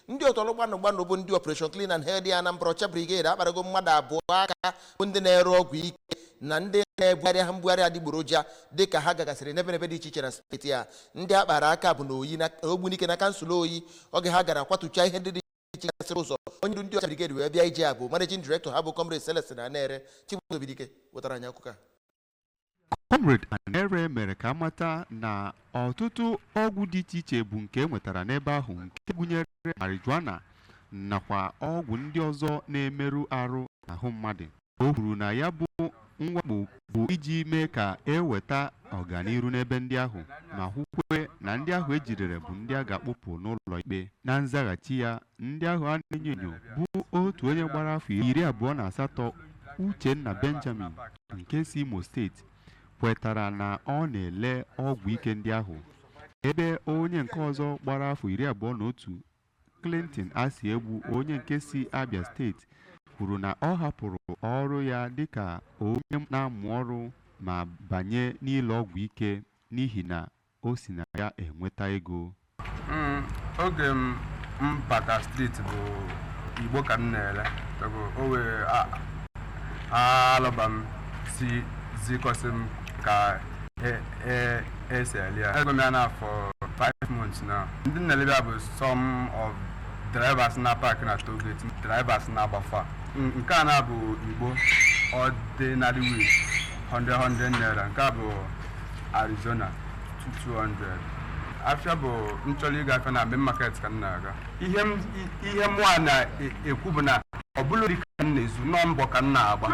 Ndị ọtọlụ gbanụ gbanụ bụ ndị Operation Clean and Healthy Anambra Ọcha Brigade akparago mmadụ abụọ aka, bụ ndị na-ere ọgwụ ike na ndị na-ebugharị ha mbugharị adịgboroja, dịka ha gagasịrị n'ebe n'ebe dị iche iche na steeti a. Ndị akpara aka bụ n'Oyi na Ogbunike na kansụl Oyi, oge ha gara kwatucha ihe ndị dị iche gasịrị ụzọ. Onye ndu ndị Ọcha Brigade wee bịa ije a bụ Managing Director ha, bụ Comrade Celestine Anere. Chibuzo wetara anyị akụkọ a. Comrade Anere mere ka amata na ọtụtụ ọgwụ dị iche iche bụ nke e nwetara n'ebe ahụ, nke gụnyere marijuana nakwa ọgwụ ndị ọzọ na-emerụ arụ n'ahụ mmadụ. O kwuru na ya bụ mwakpo bụ iji mee ka e weta ọganiru n'ebe ndị ahụ, ma hụkwe na ndị ahụ ejidere bụ ndị a ga-akpụpụ n'ụlọ ikpe. Na nzaghachi ya, ndị ahụ a na-enyo enyo bụ otu onye gbara afọ 28, Uchenna Benjamin, nke si Imo Steeti, kwetara na ọ na-ele ọgwụ ike ndị ahụ, ebe onye nke ọzọ gbara afọ 21, Clinton Asiegbu, onye nke si Abia Steeti, kwuru na ọ hapụrụ ọrụ ya dịka onye na-amụ ọrụ ma banye n'ile ọgwụ ike n'ihi na o si na ya enweta ego. Oge m bata street bụ igbo ka m na-ere. Bụ o wee alọba m si zikọsị m ka esi ele ya. Ego m ya na for 5 months now. Ndị na-elebịa bụ some of drivers na park na toll gate, drivers na-agbafa. Nke a na-abụ igbo ordinary weed, 100 100 naira. Nke a bụ Arizona, 200. Afịa bụ nchọrọ ịga afịa na main market ka m na-aga. Ihe mụa na-ekwu bụ na ọ bụla dị ka m na-ezu nọ, mbọ ka m na-agba.